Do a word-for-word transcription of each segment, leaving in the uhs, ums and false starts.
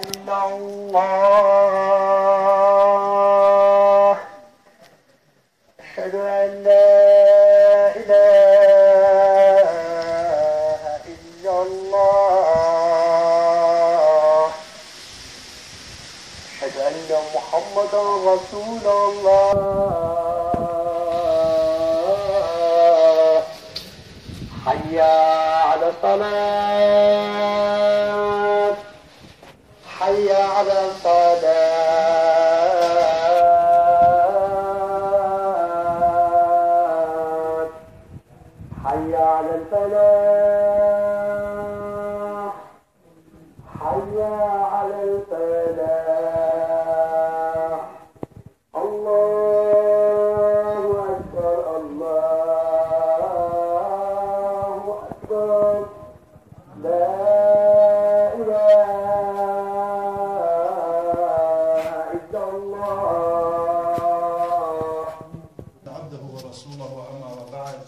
إلا الله. أشهد أن لا إله إلا الله. أشهد أن محمدا رسول الله. حي على الصلاة. حي على الصلاة. حي على الفلاح. حي على الفلاح. الله أكبر، الله أكبر. لا إله إلا الله. عبده ورسوله، أما وبعد،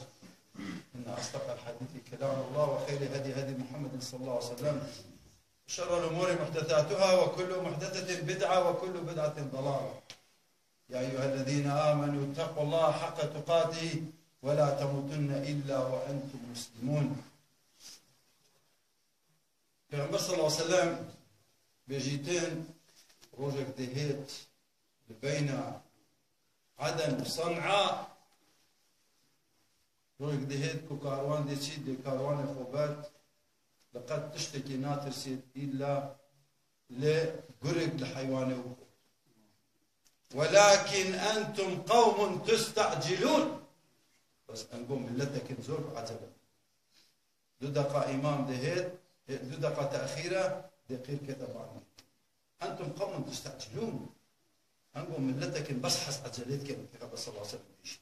إن أصدق الحديث كلام الله، وخير هدي هدي محمد صلى الله عليه وسلم، وشر الأمور محدثاتها، وكل محدثة بدعة، وكل بدعة ضلالة. يا أيها الذين آمنوا اتقوا الله حق تقاته ولا تموتن إلا وأنتم مسلمون. Peyxember sallallahu aleyhi ve sellem bêjîtin, rojek dihêt li beyna Eden û San'a, rojek dihêt ku karwan dê çî dê karwanê xwe bert, li qet tiştekî natirsêt îlla li gurek li heywanê û xwe. Welakin entum qewmun tustecilûn. Bes em go milletekî zor ecele. Du deqa îmam dihêt, e, du deqa texîr e, dê qîr kete bangê. Entum qewmun tustecilûn. Em go milletekî bes hez ecelê dikin, Peyxember sallallahu aleyhi ve sellem bêjî.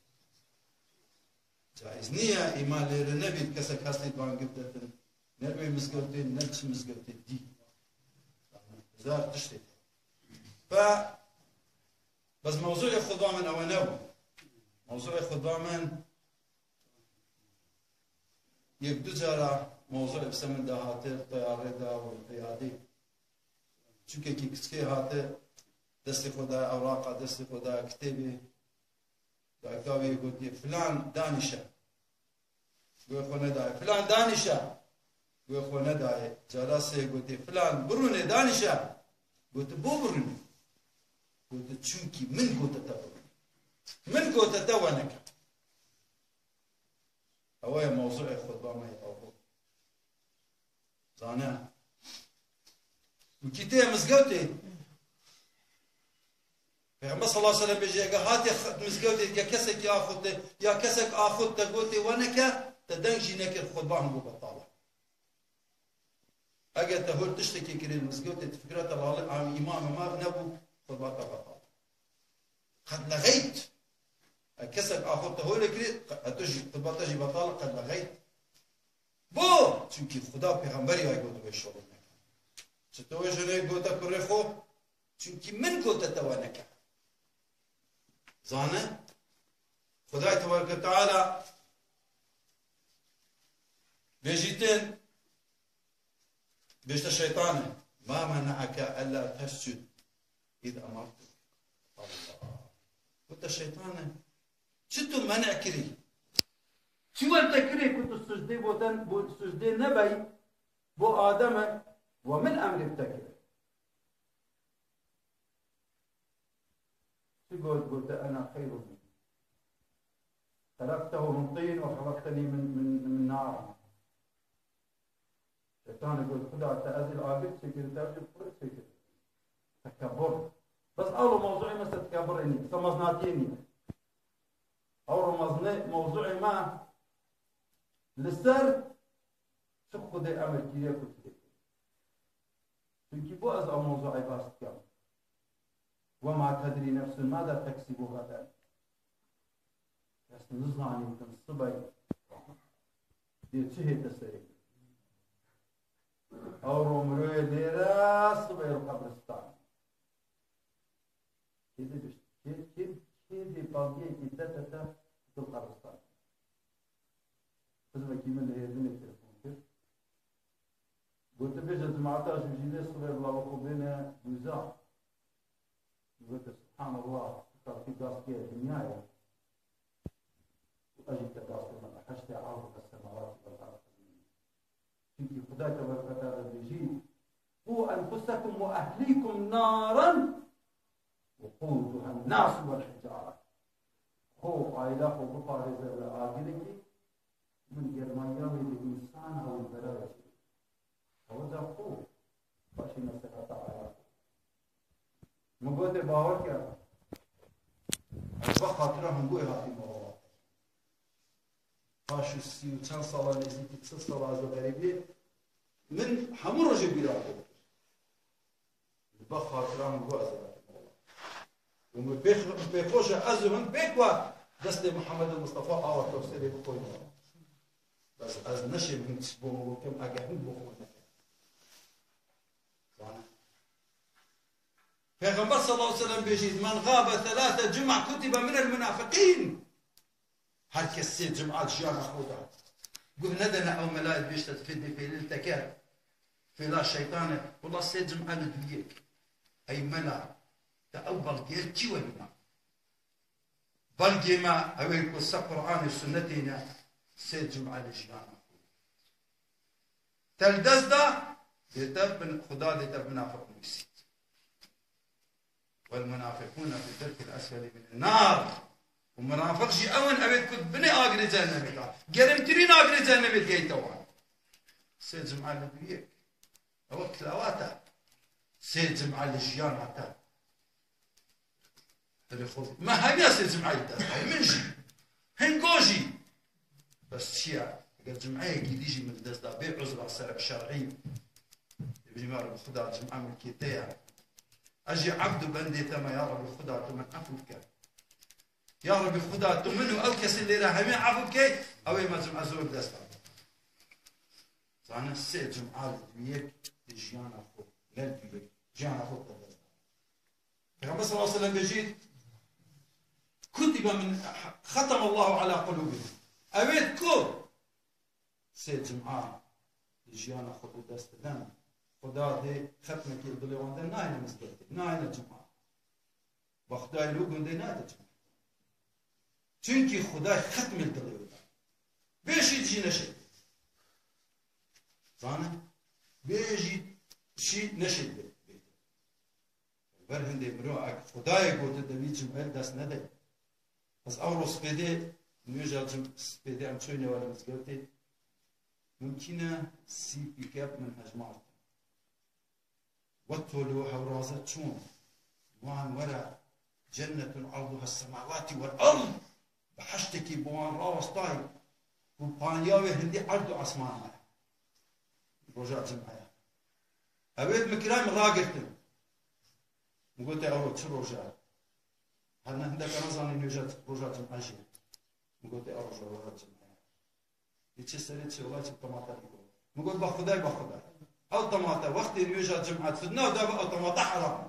Caiz niye îman lêre nebît, kesek hestî bangê bidetin. Ne wê mizgewtê, ne çi mizgewtê dî. Hezar tiştê. Fe, bes mewzûê xutba min ewe nebû. Mewzûê xutba min yek du cara mewzûê bi se min de hate, teyarê de û teyadî. Çûkekî kiçikê hate, destê xwe daye ewraqa, destê xwe daye kitêbê. Dayika wî gotiye, "Filan danîşe." Guhê xwe nedayê. "Filan danîşe." Guhê xwe nedayê. Cara sê gotiye, "Filan birûne danîşe." Gotiye, "Bo birûne." Gotiye, "Çunkî min gote te birûne. Min gote te weneke." Ew ye mewzûê xutba me ye ew. Zane. Û kî tê mizgewtê. Peyxember sallallahu aleyhi ve sellem bêje, "Ege hatê x-, mizgewtê, ege kesekî axutte, ya kesek axut te gotê weneke, te deng jî nekir, xutba hingû betal e." Ege te hol tiştekê kirê li mizgewtê, tu fikra te lale, am îmamê me nebû, xutba te betal e. Qet lexeyt. E, kesek axut te holê kirê, qe-, e, tu jî, xutba te jî betal e, qet lexeyt. Bo? Çunkî Xuda pêxemberî ay gotibe şolê neke. Çi to wê jinê gote kurê xwe? Çunkî min gote te we neke. Zane? Xudayê Tebareke Teala bêjîtin, bêjte şeytanê, "Ma mena'eke ella tescud iz emartuk." Allah. Gote şeytanê, çi tu men'e kirî? Çi wer te kirê ku tu sucdê bo te, bo sucdê nebey, bo Ademe, we min emrê bi te kir? Çi got? Gote, "Ena xeyrun min. Xelaqtehu min tîn ve xelaqtenî min, min, min nar." Şeytanê got, "Xuda, te ez li agir çêkir, te ez li xwe çêkir." Tekebur. Bes alo mewzûê me ser tekebur nîye, ser meznatiyê nîye. Ew mezne mewzûê me li ser çi Xwedê emir kiriye ku tu dê. Çunkî bo ez ew mewzûê behs dikim. "Ve ma tedrî nefsun mada teksîbu xeden." Kes nizanî tu sibey dê çi hête serê. Ew ro miroyê lêre sibey li qebristan. Kê dê bişt-, kê, kê, kê dê bangiyekî te te te li qebristan. Xizmekî min li Hêrdinê telefon kir. Got, "Bêje cemaeta ji Cînê sibê bila xwe bêne Za. Gote, Subhanallah, tu takî dast kê dinyayê. Û ez jî te dastê me bi heştê ard bi semawatî wal ard xizmî. Çimkî Xuda tebareke ve teala dibêjî, "Qû enfusekum ve ehlîkum naran ve qûduha nnas vel hicare." Xwe û aîla xwe biparêze li agirê kî min germaniya wê li însan hewlbera ve çêbike. Ew da xwe paşî me serheta aîla xwe. Min gotê, "Bawer ke ez be xatira hingû hatî mala." Paş û sî û çend sala, nêzîkî çil sala ez li xerîbiyê, min hemû rojê bîra xwe dikir. Li be xatira min got ez hatim ola. Û min pê, pê xweş e ez û hûn pêk we destê Muhammed Mustafa awa Kewserê bixwînin. Bes ez neşêm hûn çi bo min bikim, ege hûn bo xwe nekin. Zane. Pêxember sallallahu aleyhi ve sellem bêjî, "Men xabe thelâthe cuma kutibe minel munafiqîn." Her kes sê cuma li jiyana xwe de guh nedene ew melayê bêjte fê dê fêlê li te ker. Fêla şeytan e. Wela sê cuma li duyê. Ey mela, te ew belgê çi wehî ma? Belgê me ew ê ku se Qur'anê sunnetê ne, sê cuma li jiyana xwe. Te li dest da, dê te bin, Xuda dê te munafiq nivîsît. Vel munafiqûne fid derkil esfelî minen nar. Û munafiq jî ew in, ew ê ku binê agirê cehennemê de, gerimtirîn agirê cehennemê digihîte wan. Sê cuma li duyek. Ew tilawat e. Sê cuma li jiyana te. Erê xwe, me hemiya sê cumeyê dest da. Min jî. Hingo jî. Bes çi ye? Eger cumeyekî dî jî min dest da, bê uzra sebeb şer'î, dibêjim, ya Reb Xuda, cuma milkê te ye. Ez jî ebd û bendê te me, ya Reb Xuda, tu min efû bike. Ya Reb Xuda, tu min û ew kesê lêre hemî efû bike, ew ê me cuma zor dest da. Zane sê cuma li duyek di jiyana xwe, ne li duyek, jiyana xwe te dest da. Peyxember sallallahu aleyhi ve sellem bêjî, "Kutibe min, xeteme Allahu ala qulubihim." Ew ê ku sê cuma li jiyana xwe bi dest didin, Xuda dê xetmekî li dilê wan de nayne mizgefê, nayne cuma. Ba Xudayê li gundê nayne cuma. Çunkî Xuda xetmê li dilê wan de. Bêjî jî neşê. Zane? Bêjî jî neşê bê. Ber hindê mirov, eg Xudayê gote de wî cimê dest nede. Ez ewro spêdê, nûja cim-, spêdê em çûyne were mizgewtê. Mimkîn e sî pîkep min hejmartin. Wet tolû hewraze çûn. Wan were cennetun arduha semawati vel ard. Bi heştekî bi wan rawestayî ku paniya wê hindî erd û esman me. Roja cim'e ye. Ew ê min kira, min ragirtin. Min gotê, "Ew çi roja?" Her ne hindek nezanî nûja roja cim'e jî. Min gotê, "Ew roja, roja cim'e ye." Li çi serê çi, wela çi temata dî got. Min got, "Ba Xudayê, ba Xudayê. Ew temata wextê nûja cim'e tu nav dabe, ew temata heram e."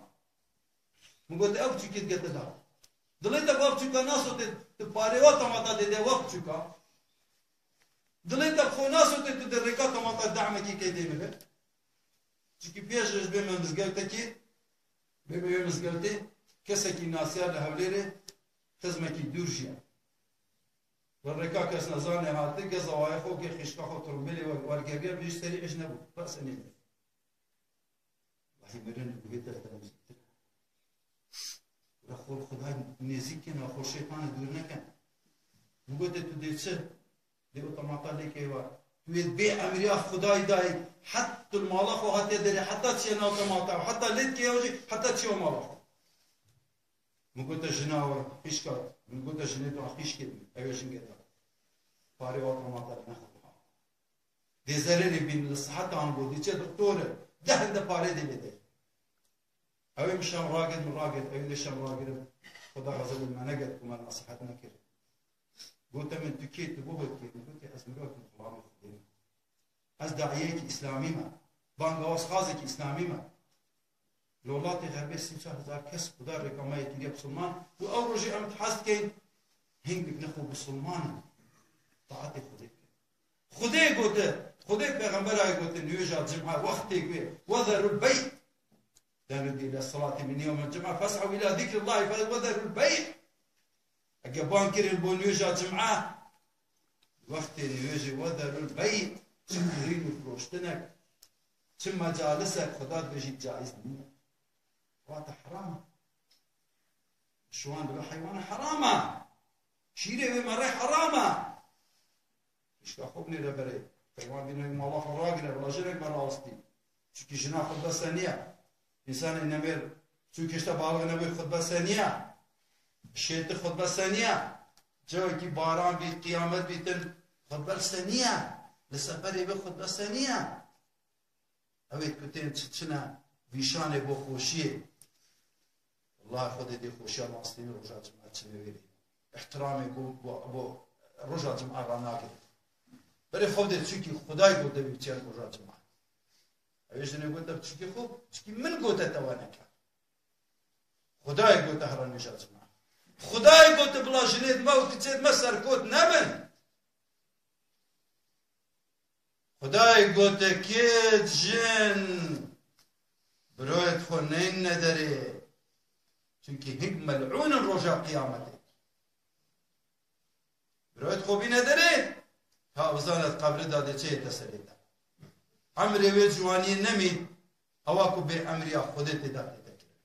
Min got, "Ew biçûkê dige te da." Dilê te ba biçûka nasote, tu parê wa temata dê de wa biçûka. Dilê te bi xwe nasote, tu di rêka temata dehmekî key dê min. Çikî pêş re ji bê me mizgewtekî, bê me wê mizgewtê, kesekî nasiya li Hewlêrê, xizmekî dûr jiya. Li rêka kes nezane hate, geza wayê xwe, gê xîşka xwe, turumbêlê we wergeriya, bêjî serî êj nebû. Bes enê. Wahî mirin li guhê te li te nêzîktir e. Were xwe li Xwedayê nêzîk kin, xwe li şeytanê dûr nekin. Min gote, tu dê çi? Dê otomata lê key we. Tu yê bê emriya Xwedayî dayî, het tu li mala xwe hatiye derê, heta çiye nav otomata, heta lê dikeye jî, heta çiye mala xwe. Min gote, jina we, xîşka, min gote, jinê tu xîşkê min, ew ê jingê te. Parê otomata nexwe. Dê zererê bîn li siheta ango, diçe doktor e, deh hinde parê dê lê de. Ew ê min şem ragirt, min ragirt, ew ê lê şem ragirim. Xweda xezil li me negirt, ku me nasihet nekir. Gote min, tu kê, tu bo kê? Min gote, ez mirovekî xulamê Xwedê me. Ez daiyekî îslamî me. Bangawazxazekî îslamî me. Li welatê xerbê sî û çar hezar kes Xuda rêka me yê kiriye bisilman û ew rojê em dihez dikeyin hingik ne xwe bisilman in. Taetê Xwedê bikin. Xwedê gote, Xwedê pêxemberayê gote, nûêja cim'e wextê ku wezerul bey', Ida nudî ila salati min yewmil cum'a fes'ew ila zikrillahi fe-, ve zerul bey'. Ege bang kirin bo nûêja cum'a, wextê nûêjê ve zerul bey', çi kirîn û firoştinek, çi mecalisek, Xuda dibêjî caiz nîne. Wate heram e. Şiwan dibe heywana heram e. Şîrê wê merê heram e. Pişka xwe binêre berê. Heywan bîne mala xwe ragire, bila jinek me rawestî. Çunkî jina xutbe seniye. Însanê nemêr çû kişte balix nebû xutbe seniye. Şêti xutbe seniye. Cewekî baran bît, qiyamet bîtin, xutbe seniye. Li seferê bi xutbe seniye. Ew ê ku tên çi çine vîşanê bo xweşiyê. Wellahî Xwedê dê xweşiya mastînî roja cima çine wê rê. Îhtiramê bo, bo, bo roja cima ranagire. Berê Xwedê çunkî Xwedayê gote wî biçiyan roja cima. Ew ê jinê gote çunkî xwe, çunkî min gote te we neke. Xwedayê gote here nûêja cima. Xwedayê gote bila jinê me û kiçê me serkot nebin. Xwedayê gote kêt jin, biroyet xwe neyne derê. Çunkî hing mel'ûn in roja qiyametê. Biroyet xwe bîne derê, ka bizane qebri de dê çi yê te serê de. Emrê wê ciwaniyê nemî, ewa ku bê emriya Xwedê tê de tê de kirin.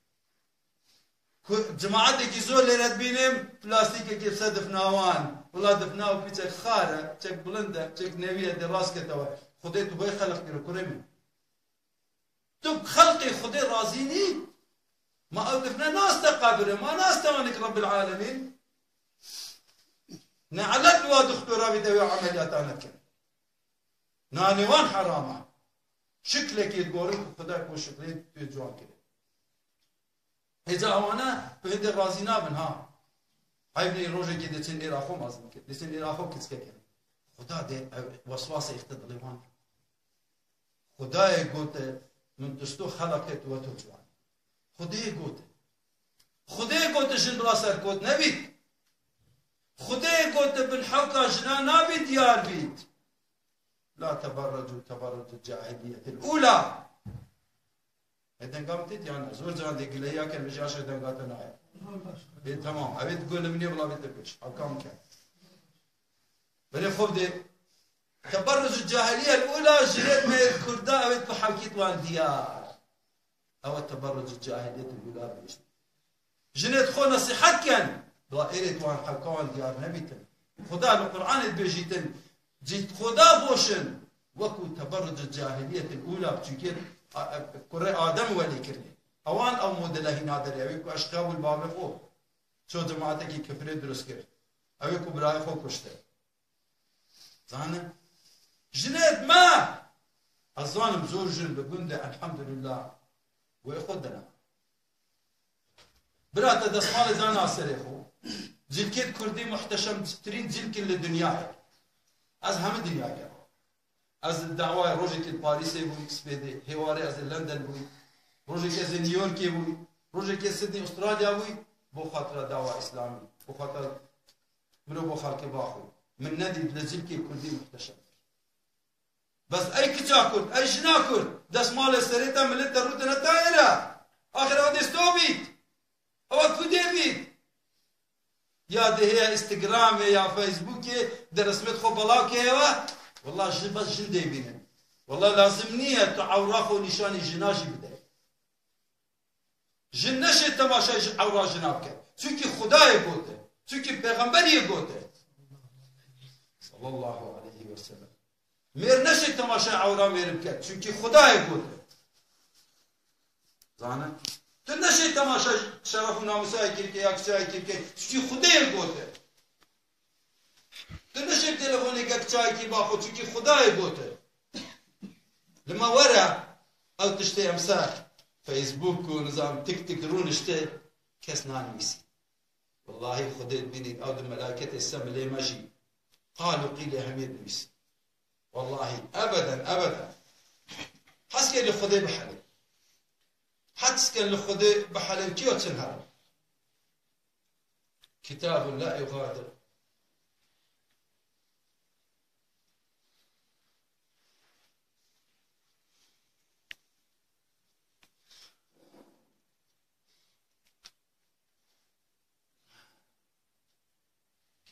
Ku cemaetekî zor lê re dibînim, plastîkekê ser difna wan. Wila difna û piçek xar e, çek bilind e, çek newî ye, dê rast kete we. Xwedê tu xwe xelq kiro, kurê min. Tu bi xelqê Xwedê razî nî? Ma ew difne nas te qebir e, ma nas te wanik Rebbil Alemîn? Ne'let li wa doktora bî de wê emeliyata nekin. Nanê wan heram e. Şiklekê digorin ku Xwedê ku şiklê tu ciwan kirin. Hêca ewana bi hindê razî nabin ha. Eyb nê rojekê diçin êra xwe mazin kir. Diçin êra xwe kiçke kirin. Xuda dê ew weswasê îxte dilê wan. Xudayê gote, min tu sto xelq kir, tu we to ciwan. Xudê gote. Xudê gote jin bila serkot nebît. Xudê gote bin hewka jina nabî diyar bît. La teberrecu teberrucul cahiliyetil ula. E denga min tê diyane. Zor can dê gileya ken, min jî aşa denga te nayê. E, tamam. Evet, gol min ê bila bê te pêş. Hewka min ken. Belê xwe bidê. Teberrucul cahiliyetil ula, jinêt me Kurda, evet, bi hewkît wan diyar. Ew teberrucul cahiliyetil ula bihişt. Jinêt xwe nesîhet ken, bila êrêt wan hewka wan diyar nebîtin. Xuda li Qur'anê dibêjîtin, cît xwe da boşin, wekû teberrucul cahiliyetil ula, çunkê a, a, kurê Adem welê kirine. Ewan ew modele hîna derê, ew ê ku eşqiya bû li bavê xwe. Ço cemaetekî kifrê dirust kir. Ew ê ku birayê xwe kuşte. Zane. Jinêt me! Ez zanim zor jin li gund e, elhamdulillah. Wê xwe dina. Bira te destmalê dana serê xwe. Cilkêt kurdî muhteşemtirîn cilkin li dinyayê. Ez hemî dinya gera. Ez li dawayê rojekê li Parîsê bûyî, spêdê. Hêwarê ez li London bûyî. Rojekê ez li New Yorkê bûyî. Rojekê Sydney, Australya bûyî. Bo xatira dawa îslamî. Bo xatira Mirov bo xelkê baxwe. Min nedît li cilkê kurdî muhteşem. Bes ey kiça kurd, ey jina kurd, destmalê serê te, millet te rûtine tayê re. Axir ew dê sto bît. Ew ku dê bît. Ya dê heye Instagramê ya Facebookê, dê resmêt xwe belav keye we. Wallah jin bes jin dê bînin. Wallah lazim niye tu ewra xwe nîşanî jina jî bide. Jin neşê temaşayê ji ewra jina bike. Çunkî Xudayê gote. Çunkî Pêxemberiyê gote. Sallallahu aleyhi ve sellem. Mêr neşê temaşayê ewra mêr bike. Çunkî Xudayê gote. Zane? Tu neşê temaşa şeref û namûsa yekî bike ya kiça yekî bike. Çunkî Xudayê gote. Tu neşê telefonê ke çayekî baxwe, çunkî Xudayê gote. Li me were, ew tiştê em ser Facebook û nizam tik tik rûnişte, kes nanivîsî. Wellahî Xudê dibînî ew di melaketê semilê me jî qal û qîlê hemî dinivîsî. Wellahî ebeden, ebeden. Hes ke li Xudê bihelê. Hes ke li Xudê bihelê, kî yo çin herin. Kitabun la yugadir.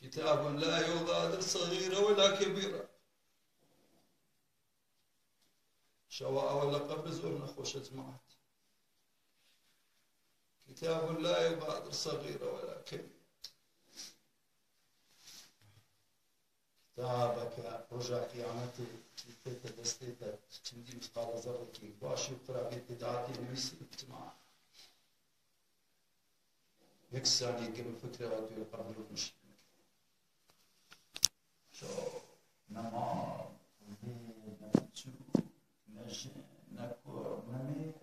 كتاب لا يغادر صغيرة ولا كبيرة. Şewa ew leqebê zor nexweş e, cemaet. كتاب لا يغادر صغيرة ولا كبيرة. Kitabeke roja qiyametê tête destê te, çimdî misqala zerrekî, baş û xirabiyê tê de hatiye nivîsîn, cemaet. Yek saniyê ke min fikra tu yê qebirê min şî. So, ne mal, ne piçûk, ne jin, ne kur, ne mêr.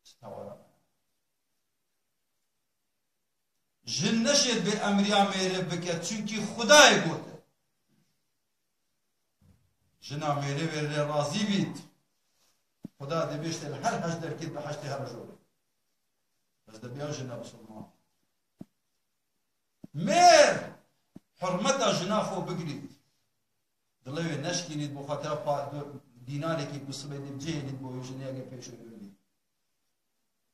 Çi tewera me. Jin neşêt bê emriya mêrê bike, çunkî Xwedayê gote. Jina mêrê wê rê razî bît. Xuda dê bêşte li her heşt derkêt bi heştê here jorê. Bes dê bîya jina bisilman. Mêr, hurmeta jina xwe bigirît. Dilê wê neşkînît bo xatira pa-, dînarekî ku sibê dê bicihênît bo wê jinê, ege pêşoyê wê bît.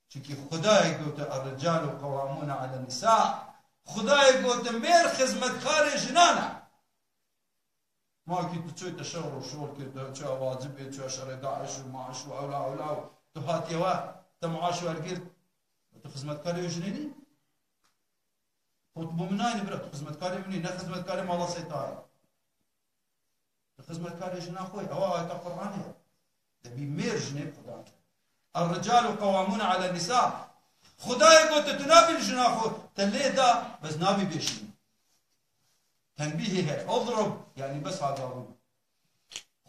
Çunkî Xwedayê gote, "Er-ricalu qewwamûne alen nisa." Xwedayê gote, mêr xizmetkarê jinan e. Ma kî tu çûyî te şewr û şol kir, tu çûyî wacibê, çûyî şerê DAIŞ û MAIŞ û ewla ewla û tu hatiye we, te maaş wergirt. Tu xizmetkarê wê jinê nî? Xwe tu bo min nayînî bira, tu xizmetkarê min nî, ne xizmetkarê mala Seytayê. Tu xizmetkarê jina xwe yî. Ewa ayeta Qur'anê ye. Debî mêr jinê bi Xudan ke. "Er-ricalu qewwamûne alen nisa." Xwedayê gote, tu nabî li jina xwe, te lê da, bes nabî bêşînî. Tenbîhê heye. Odrub, yanî bes ha gavûn.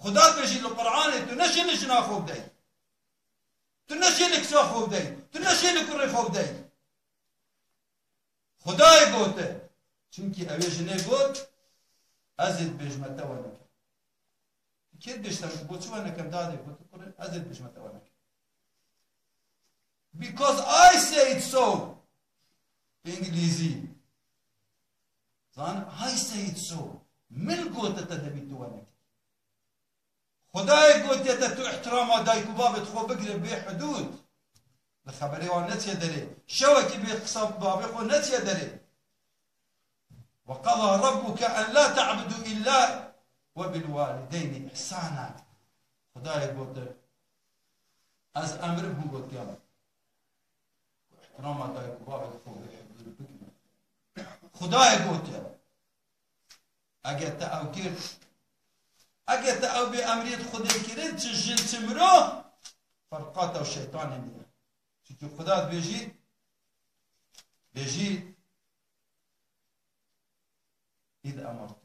Xuda dibêjî li Qur'anê, tu neşê li jina xwe bideyî. Tu neşê li kisa xwe bideyî. Tu neşê li kurê xwe bideyî. Xwedayê gote, çimkî ew ê jinê got, "Ez ê dibêjime te we nekim." Kê dibêjte, bo çi we nekim dadê? Got, "Kurê, ez ê dibêjime te we nekim. Because I said so." Bi îngilîzî. Zan, "I said so." Min gote te debî tu we nekî. Xwedayê gotiye te tu îhtirama dayik û babê xwe bigire bê hidûd. Li xeberê wan netiye derê. Şewekî bê qisa bavê xwe netiye derê. "Ve qada rabbuke en la ta'budu illa ve bil walideyni ihsana." Xwedayê gote, ez emrim hûn gotiye min. Îhtirama dayik û bavê xwe bê hidûd bigire. Xwedayê gotiye, Eger te ew kir, eger te ew bê emriyê Xwedê kirin, çi jin, çi mirov, ferqa te û şeytanê niye. Çunkî Xweda dibêjî, bêjî, "Îd emertuk."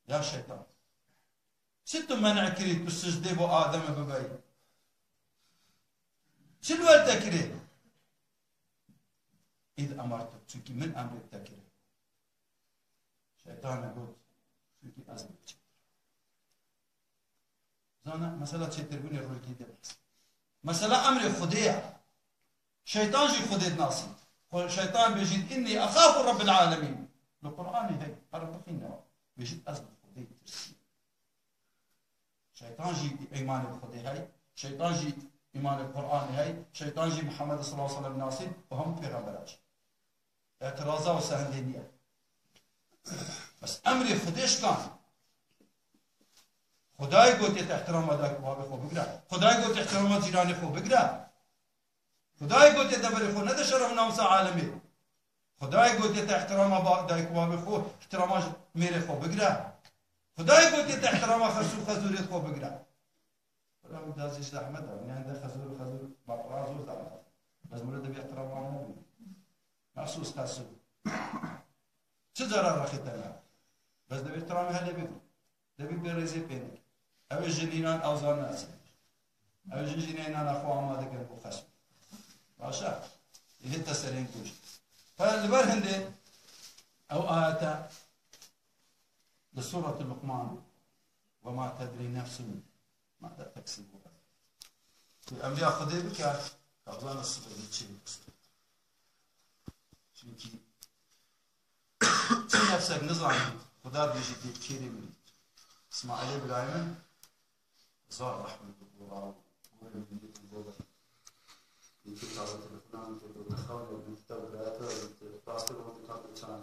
Ya şeytan. Çi tu men'a kirî tu sicdê bo Ademê bibeyî? Çi li we te kirê? "Îd emertuk." Çunkî min emrê te kirê. Şeytanê got, "Çunkî ez li biçim." Zana, mesela çêtirbûnê rojgî de behs. Mesela emrê Xwedê ye. Şeytan jî Xwedê dinasî. Xwe-, şeytan bêjît, "Inni exafu Rabbil alemin." Li Qur'anê hey, her bixîne. Bêjît, "Ez li Xwedê tirsî." Şeytan jî îmanê bi Xwedê hey, şeytan jî îmanê bi Qur'anê hey, şeytan jî Muhammed sallallahu aleyhi ve sellem nasî û hemû pêxembera jî. Etiraza wisa hindê niye. Bes emrê Xwedê şikan. Xwedayê gotiye te îhtirama dayik û bavê xwe bigire. Xwedayê gotiye îhtirama cîranê xwe bigire. Xwedayê gotiye deverê xwe nede şeref û namûsa alemê. Xwedayê gotiye te îhtirama ba-, dayik û bavê xwe, îhtirama ji mêrê xwe bigire. Xwedayê gotiye te îhtirama xesû xezûrê xwe bigire. Bira wî da zî zehmet e. Wî hende xezûr, xezûr, baqra zor zehmet e. Bes mire dibê îhtirama nebî. Mexsûs xesû. Çi cara rexî te ne? Bes dibê îhtiramê helê bigire. Dibê bê rêzê pê neke. Ew ê jinînan ew zan nasin. Ew jin jî neynan xwe amade kin bo xesm. Baş e? Ê hê te serên kuj. Fe li ber hindê ew ayete li Sûreti Luqman, "Ve ma tedrî nefsun mâde teksibu." Tu emriya Xwedê bike, ka bizane sibê çi bikuse. Çunkî çi nefsek nizanît, Xuda dibêjî tê kêrê min. Îsmaîlê birayê min, zar rehmet û gora û gorê min dît û gobe. Yekê taze telefona min kir, gote, "Xewle, min te birayê te dît, rastê gotin ka tu çan."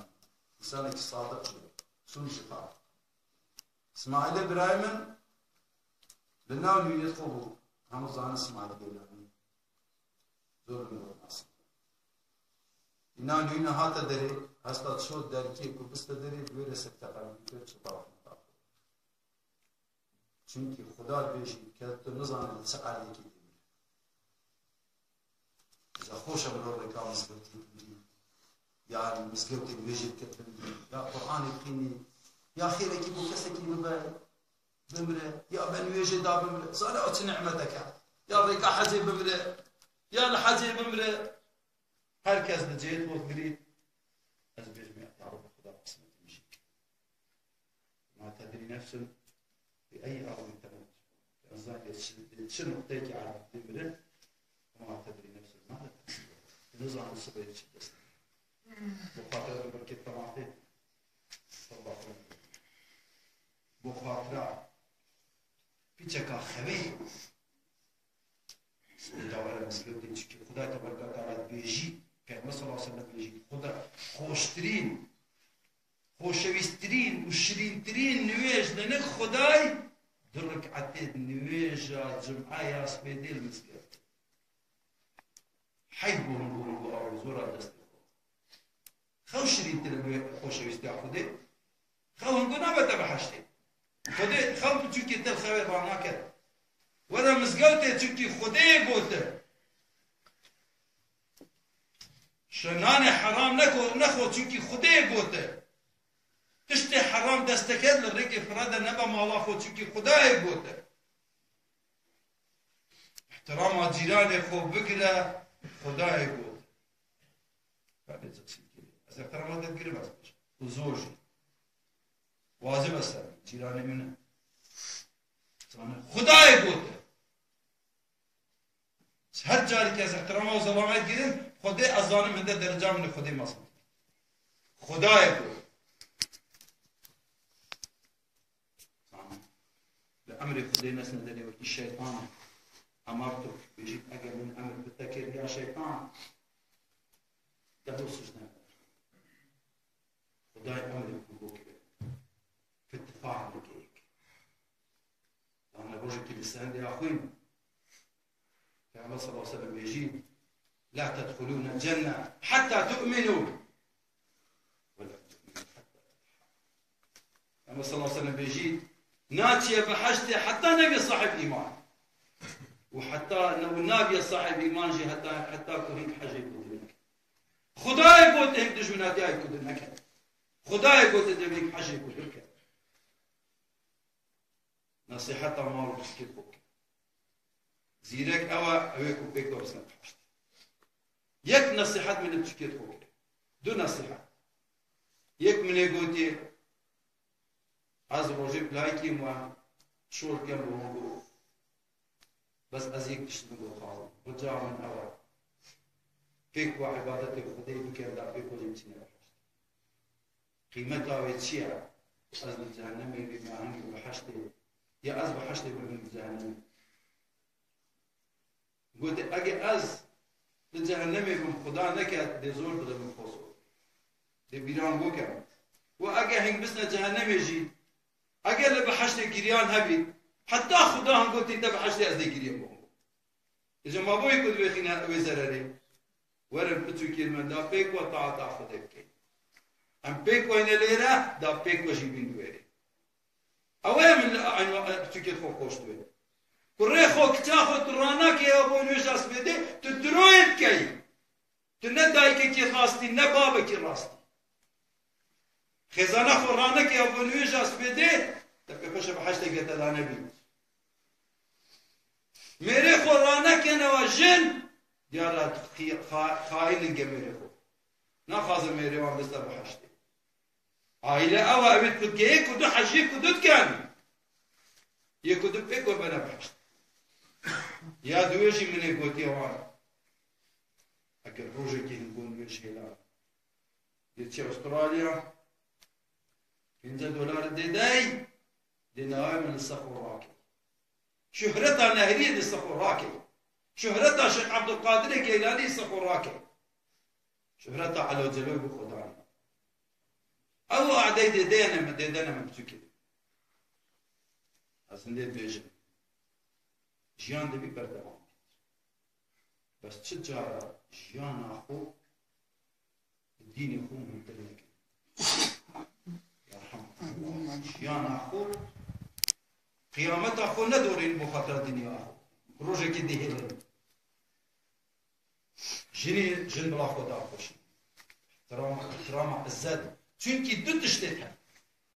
Însanekî sadiq jî, sûn jî xwe. Îsmaîlê birayê min li nav nûnê xwe bû. Hemû zanin Îsmaîlê Geylanî. Zor mirov nas e. Îna nûne hate derê, hesta çû derkê ku biste derê, bi wê re sekte qelbî kir, çû tarafê min da. Çimkî Xuda dibêjî ke tu nizanî li çi erdekî dê mirî. Îza xweş e mirov rêka mizgewtê bimrî, ya mizgewtê nûê jê bike bimrî, ya Quranê bixwînî, ya xêrekî bo kesekî bibe, bimre, ya be nûê jê da bimre. Zane ew çi nîmetek e. Ya rêka hecê bimre, ya li hecê bimre. Her kes li cihê xwe girî, ez bêjim, ya Reb, Xuda qismetê min jê bike. Ma tedrî nefsun bi eyyi erdin temut. Ez zanim li çi, li çi nuqteyekî erdî bimirim, ma tedrî nefsun mâze teksîb. Nizane sibê çi dest. Bo xatira bi berkê tematê. Bo xatira piçeka xewê. Sibê da were mizgewtê, çikî Xuda tebareke teala dibêjî, Peyxember sallallahu aleyhi ve sellem dibêjî, Xuda xweştirîn, xoşewîsttirîn û şirîntirîn nûêj li nik Xuday du riketê nûêja cum'e ya spêdê li mizgewtê. Heyf bo hûn, bo hûn, bo hûn, bo hûn, zora destê xwe. Xew şirîntir e bi xoşewîstiya Xwedê. Xew hingo nabete biheştê. Xwedê xew bi çûkê te li xewê ranake. Were mizgewtê çûkî Xwedê gote. Şe nanê heram neko, nexwe çûkî Xwedê gote. Tiştê heram desteket li rêkê firede nebe mala xwe çûkî Xwedayê gote. Îhtirama cîranê xwe bigire, Xwedayê gote. Ka bê ziqsî kirî. Ez îhtirama te digirim ez bêjim. Û zor jî. Wacib e ser min. Cîranê min e. Zanim Xwedayê gote. Her carî ke ez îhtirama û zelamet girim, Xwedê ez zanim hinde dereca min li Xwedê mezin. Xwedayê gote. Zanim. Bi emrê Xwedê nesne derê wekî şeytan e. Emartuk, bêjît, eger min emr bi te kir ya şeytan, te bo sicde. Xwedayê emrê ku bo kir. Fitifah nekeyik. Yanî rojekî li sendê ya xwîn. Peyxember sallallahu aleyhi ve sellem bêjî, "La tedhulûne cenne hatta tu'minû." Peyxember sallallahu aleyhi ve sellem bêjî, "Naçiye behiştê heta nebî sahib îman." Û heta ne, û nabîye sahib îman jî heta, heta ku hîn hecê ku din neke. Xwedayê got hîn dijminatiyayê ku din neke. Xwedayê got dê hîn hecê ku din ke. Nesîheta mal û piskê xwe bike. Zîrek ew e, ew ê ku pêk we bisne behiştê. Yek nesîhet min li piçikê xwe kir. Du nesîhet. Yek min ê gotî, ez rojê pilayekî me şol kem bi wan got. Bes ez yek tişt min dixwazim. Rica min ew e. Pêk we îbadetê Xwedê bikin, da pêk we jî biçîne behiştê. Qîmeta wê çi ye? Ez li cehennemê bîme, hingî behiştê. Ya ez behiştê bibim, li cehennemê. Gote, ege ez li cehennemê bim, Xuda neke, dê zor bide min xwe zor. Dê bîran bokem. Û ege hing bisne cehennemê jî, ege li behiştê giriyan hebî, heta Xuda hing gotî te behiştê ez dê giriyê bom. Îca ma bo yê ku divêxîne wê zererê? Werin piçûkên me, da pêk we taeta Xwedê bikeyn. Em pêk weyne lêre, da pêk we jî bîn wêrê. Ew ê min li eyn piçûkê xwe xweş dibe. Kurê xwe, kiça xwe tu ranakê ya bo nûêja spêdê, tu diroyê dikeyî. Tu ne dayikekî rastî, ne babekî rastî. Xêzana xwe ranekê ya bo nûêja spêdê, te pê xweşe behiştê gete da nebî. Mêrê xwe ranekene wa jin, diyara xi-, xa-, xaîn in ge mêrê xwe. Naxwaze mêrê wan biste behiştê. Aîle ew e, ew ê ku yek û du hecî ku du dikin. Yek û du pêk we bene behişt. Ya duwê jî min ê gotiye wan. Eger rojekê hingûn wê ji hêla. Dê çi Astralya? Pênce dolar dê dey, dê navê min li ser xwe rakey. Şuhreta Nehriyê li ser xwe rakey. Şuhreta Şêx Ebdulqadirê Geylanî li ser xwe rakey. Şuhreta Elo Celo bi Xudanê. Ew adey dê dêne min, dê dene min piçûkê. Ez hindê dibêjim. Jiyan dibî berdewam bî. Bes çi cara jiyana xwe bi dînê xwe muhîmtir nekin. Yerhamkumullah. Jiyana xwe, qiyameta xwe nedorîn bo xatira dinya xwe. Rojekê dihêlin. Jinê jin bila xwe daxweşin. Ihtirama, ihtirama, izzet. Çunkî du tiştê te.